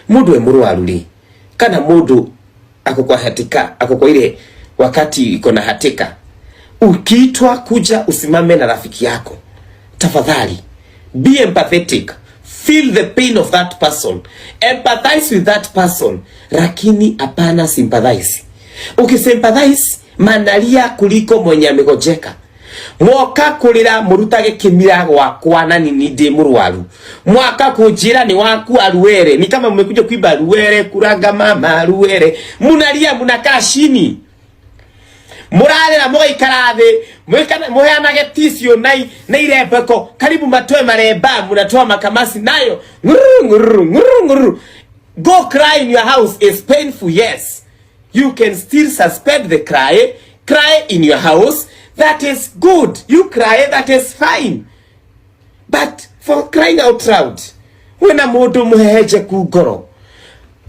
Mundu e murwaru ri, kana mundu ako kwa hatika, ako kwa ile wakati iko na hatika, ukiitwa kuja usimame na rafiki yako, tafadhali be empathetic, feel the pain of that person, empathize with that person, lakini hapana sympathize. Ukisympathize manalia kuliko mwenye amegojeka. Mwoka kurira murutage kimira gwakwa na nini ndi murwaru, mwaka kunjira ni waku aruere, ni kama mmekuja kuiba ruere, kuraga mama ruere, munalia munakaa chini, murarira mugaikara thi, muheanage tissue na irembeko, karibu matoe maremba, munatoa makamasi nayo nguru nguru nguru nguru. Go cry in your house is painful, yes, you can still suspend the cry, cry in your house, that is good, you cry, that is fine, but for crying out loud, wena mundu muhehenjeku ngoro,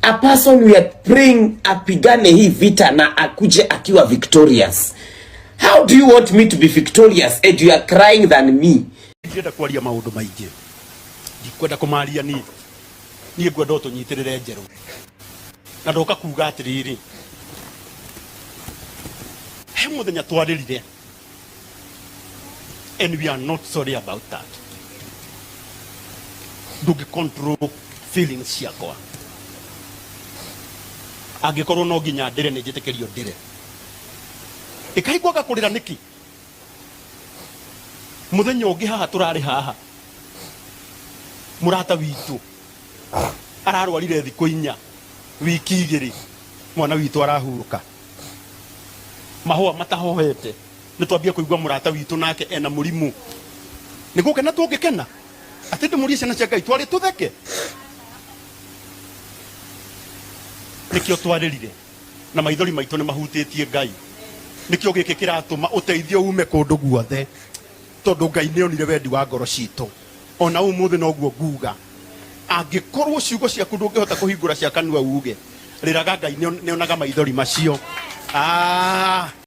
a person we are praying apigane hii vita na akuje akiwa victorious. How do you want me to be victorious and you are crying than me? Ndirenda kwaria maundu maingi, ndikwenda kumaria ni niĩ ngwenda o tũnyitĩrĩre njerũ, na ndoka kuga atĩrĩrĩ, he mũthenya twarĩrire and we are not sorry about that. Ndũngĩ control feelings ciakwa. Angĩkorwo no nginya ndĩre, nĩ njĩtĩkĩrio ndĩre. Ĩkaigua kũrĩra nĩkĩ? Mũthenya ũngĩ haha tũrarĩ haha, mũrata witũ ararwarire thikũ 4, wiki 2, mwana witũ arahurũka, mahũa matahohete, nĩ twambia kũigua mũrata witũ nake ena mũrimũ. Nĩ gũkena tũngĩkena atĩ ndĩmũrie ciana cia Ngai twarĩ tũtheke? Nĩkĩo twarĩrire na maithori maitũ nĩ mahutĩtie Ngai. Nĩkĩo gĩkĩ kĩratũma ũteithio ume kũndũ guothe, tondũ Ngai nĩ onire wendi wa ngoro citũ. Ona ũmũthĩ noguo nguga, angĩkorwo ciugo ciaku ndũngĩhota kũhingũra cia kanua uge, rĩraga Ngai nĩ onaga maithori macio.